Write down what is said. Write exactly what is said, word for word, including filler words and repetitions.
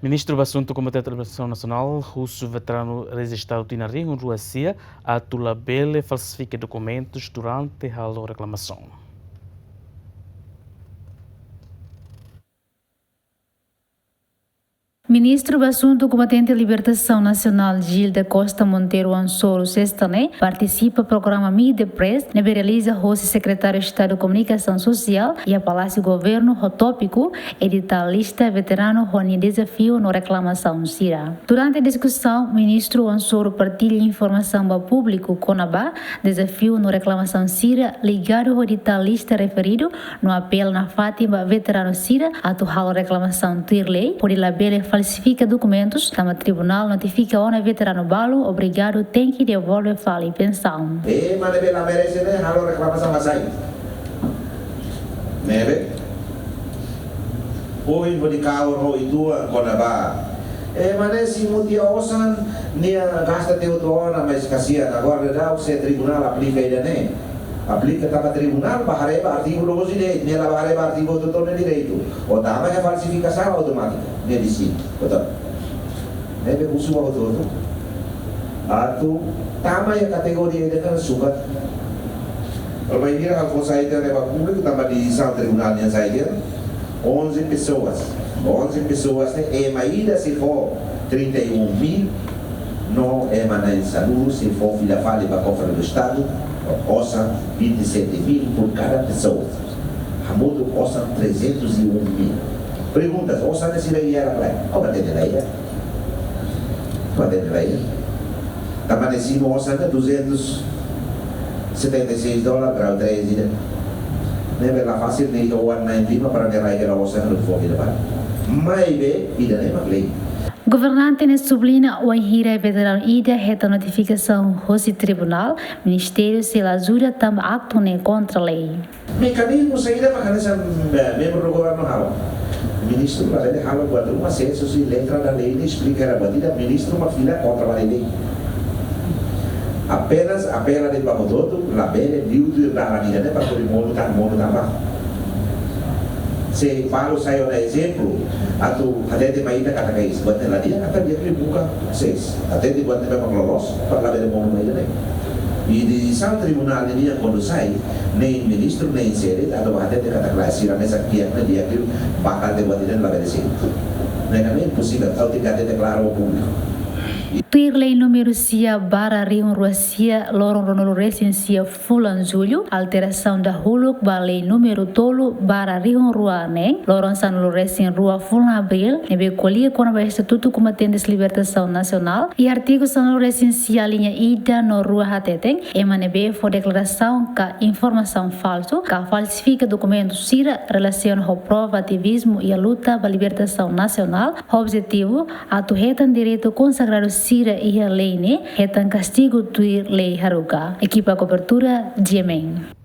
Ministru ba Asuntu Kombatente Libertasaun Nasionál husu veteranu rejistadu tinan rihun rua sia atu labele falsifika dokumentus durante halo reklamasaun. Ministru ba Asuntu Kombatente Libertasaun Nasionál, Gil da Costa Monteiro Ansoro, sesta ne'e partisipa programa Meet the Press ne'ebé realiza hosi Sekretáriu Estadu Komunikasaun Sosiál iha Palásiu Governu, ho tópiku Editál Lista Veteranu ho nia Dezafiu no Reklamasaun sira. Durante diskusaun, Ministru Ansoro partilla informasaun ba públiku kona-ba dezafiu no reklamasaun sira ligadu ho editál lista referidu, no apela nafatin ba veteranu sira atu halo reklamasaun tuir lei, hodi labele falsifika dokumentus, tanba tribunál notifika ona veteranu balu obrigadu tenke devolve fali pensaun. Ema ne'ebé la merese ne'e halo reklamasaun ba sai? Ne'ebé? Ohin hodi kaur ho ituan kona-ba. Ema ne'e simu tiha osan, nia gasta tiha hotu ona, mas kasihan, agora daudaun se tribunál aplika ida-ne'e. Aplika tanba tribunál bá haree ba artigu doze de'it, nia la bá haree ba artigu hotu-hotu nia direitu. Ou tama iha falsifikasaun automátika, nia desimu. Betul? Ne'ebé husu ba hotu-hotu atu tama iha kategoria ida-ne'ebé sukat. Kalau bainhira ha'u fó sai tiha ona ba públiku, tanba desizaun tribunál nian sai tiha ona, onze pessoas. Onze pessoas ne'e, ema ida sei fó trinta e um mil, no ema na'in-sanulu sei fó fila fali ba kofre do Estadu, osan vinte e sete mil por cada pessoa. Hamutuk osan trezentos e um mil. Perguntas, osan ne'e sira iha hela ka lae? Ó bá hatene la iha. Ó bá hatene la iha. Tanba nia simu osan ne'e duzentos setenta e seis dólar, grau três ida. Ne'ebé la fasil nia iha oan na'in-lima para nia rai hela osan ne'e fó fila fali. Maibé ida-ne'e mak lei. Governante ne'e subliña, wainhira veteranu ida hetan notifikasaun hosi tribunál, ministériu sei la ajuda tanba aktu ne'e kontra lei. Mekanizmu saida mak hanesan, eh, membru do governu halo? Ministru labele halo buat ruma, se husi letra da lei ne'e esplika hela buat ida, ministru mak fila kontra ba lei. Apenas apela de'it ba hotu-hotu, labele liu tuir dalan ida-ne'e para hodi monu tan, monu tan ba. Se balu sai ona ezemplu, atu hatete mai ita katak iis, buat ne'e la di'ak, ita di'ak liu buka sees. Hatete buat ne'ebé mak loloos, para labele monu mai ida-ne'e. I desizaun tribunál ne'e nian kuandu sai, nein ministru, nein sé de'it atu bá hatete katak lae, sira mesak di'ak ne'e di'ak liu, bainhira buat ida-ne'e labele sai. Ne'e kan imposivel, ha'u tenke hatete klaru ba públiku. Tuir lei númeru sia barra rihun rua sia, loron ruanulu resin sia fulan Jullu, alterasaun dahuluk ba lei númeru tolu barra rihun rua neen, loron sanulu resin rua fulan Abríl, ne'ebé ko'alia kona-ba Estatutu Kombatentes Libertasaun Nasionál, iha artigu sanulu resin sia liña ida no rua hateten, ema ne'ebé fó deklarasaun ka informasaun falsu, ka falsifika dokumentu sira relasiona ho prova ativizmu iha luta ba libertasaun nasionál, ho objetivu atu hetan direitu konsagradu sira iha lei ne'e, hetan kastigu tuir lei haruka. Ekipa kobertura, G M N.